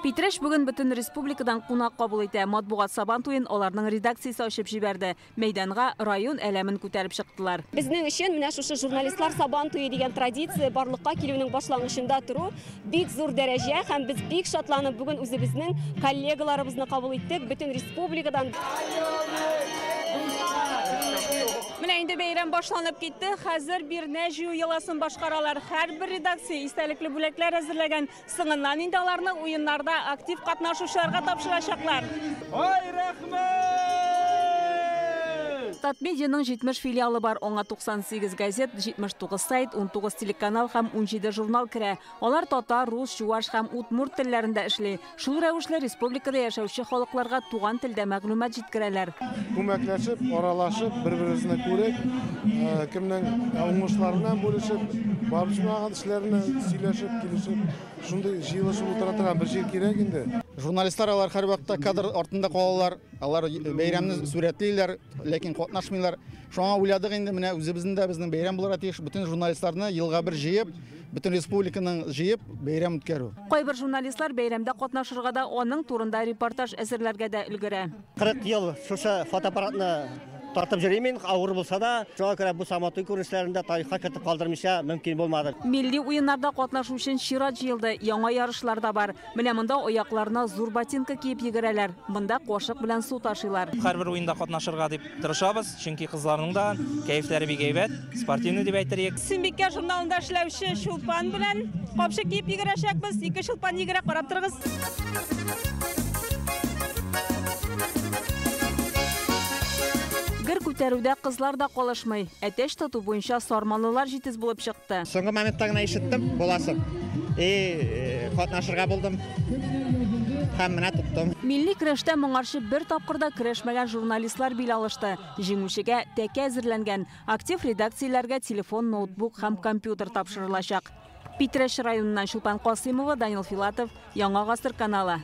Питрәч бүген бөтен республикадан кунак кабул итә. Матбугат Сабан туен аларның редакциясе ачып җибәрде. Мәйданга район әләмен күтәреп чыктылар. Безнең өчен менә шушы журналистлар Сабан туе дигән традиция барлыкка килүнең башлангычында тору бик зур дәрәҗә, һәм без бик шатланып бүген үзебезнең коллегаларыбызны кабул иттек бөтен республикадан. Менә инде бәйрәм башланып китте. Хәзер бирнә җыю йоласын башкаралар. Һәрбер редакция истәлекле бүләкләр әзерләгән. Соңыннан инде аларны уеннарда актив катнашучыларга тапшырачаклар. Ай, рәхмәт! Татмедианың 70 филиалы бар. Аңа 98 газет, 79 сайт, 19 телеканал һәм 17 журнал керә. Алар татар, рус, чуаш һәм удмурт телләрендә эшли. Шул рәвешле республикада яшәүче халыкларга туган телдә мәгълүмат җиткерәләр. Күмәкләшеп, аралашып, бер-беребезне күреп, кемнең уңышларыннан бүлешеп, барып чыкмаган эшләрне сөйләшеп, килешеп, шундый җыелышып утыра торган бер җир кирәк инде. Журналистлар алар һәрвакытта кадр артында калалар, алар бәйрәмне сурәтлиләр, ләкин катнашмыйлар. Шуңа уйладык инде, менә үзебезнең дә безнең бәйрәм булырга тиеш, бөтен журналистларны елга бер җыеп, бөтен республиканың җыеп бәйрәм үткәрү. Кайбер журналистлар бәйрәмдә катнашырга да, аның турында репортаж әзерләргә дә өлгерә. 40 ел шушы фотоаппаратны тартып йөрим мин, авыр булса да, шуңа күрә бу Сабантуй күренешләрен дә тарихка кертеп калдырмыйча мөмкин булмады. Милли уеннарда катнашу өчен чират җыелды, яңа ярышлар да бар. Менә монда аякларына зур ботинка киеп йөгерәләр, монда кашык белән су ташыйлар. Һәрбер уенда катнашырга дип тырышабыз, чөнки кызларның да кәефләре бик әйбәт, спортивный дип әйтер идек. Сөембикә журналында эшләүче Чулпан белән капчык киеп йөгерәчәкбез. Ике Чулпан йөгерә, карап торыгыз. Гер күтәрүдә кызлар да калышмый. Әтәч тоту буенча сарманлылар җитез булып чыкты. Соңгы моментта гына ишеттем, буласын. Катнашырга булдым. Һәм менә тоттым. Милли көрәштә моңарчы бер тапкыр да көрәшмәгән журналистлар бил алышты. Җиңүчегә тәкә әзерләнгән. Актив редакцияләргә телефон, ноутбук һәм компьютер тапшырылачак. Питрәч районыннан Чулпан Касыймова, Данил Филатов, Яңа Гасыр каналы.